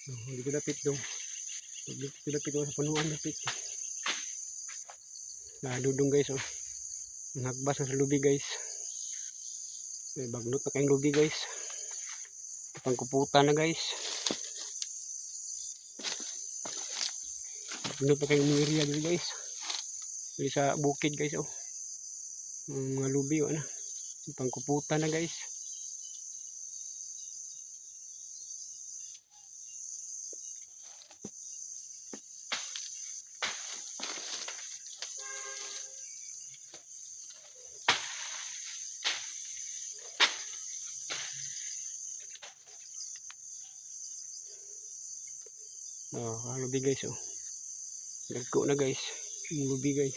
Oh, dito dapit dong. Dito dapit oh, sa punuan dapit. Ah, dudong guys oh. Ang hagbas na sa lubi, guys. Ay, bagnot na kayong lubi, guys. Pangkuputa na, guys. Bagnot na kayong area dito, guys. Dito sa bukid, guys, oh. Ang mga lubi oh, ano. Pangkuputa na, guys. Oh, ang lubi, guys, oh. Dagko na, guys. Yung lubi, guys.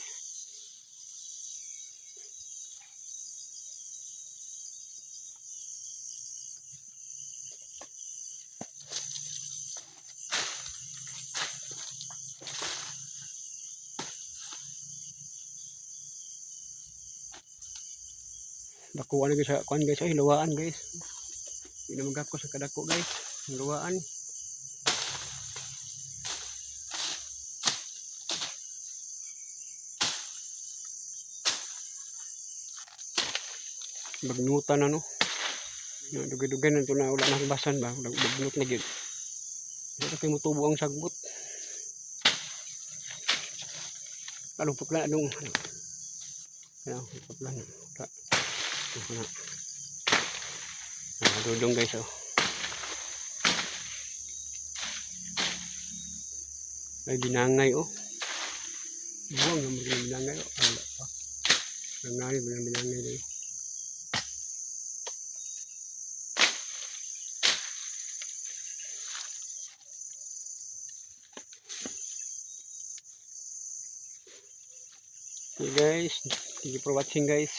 Dakuan na guys sa kuan, guys, ay lawaan, guys. Hindi na magako sa kadako, guys. Ang lawaan. Bagnutan na, no. No, dugay-dugay na ito na wala na basan ba, bagnot na gyud. Wala kay motubo ang sagbot. Anong putla anong ano? Ano, putla na. Wala. Ano. Ah, dudong, guys, oh. Ay binangay oh. Buwang naman yung binangay oh. Ay, wala pa. Binangay, binangay guys. Okay guys, thank you for watching, guys.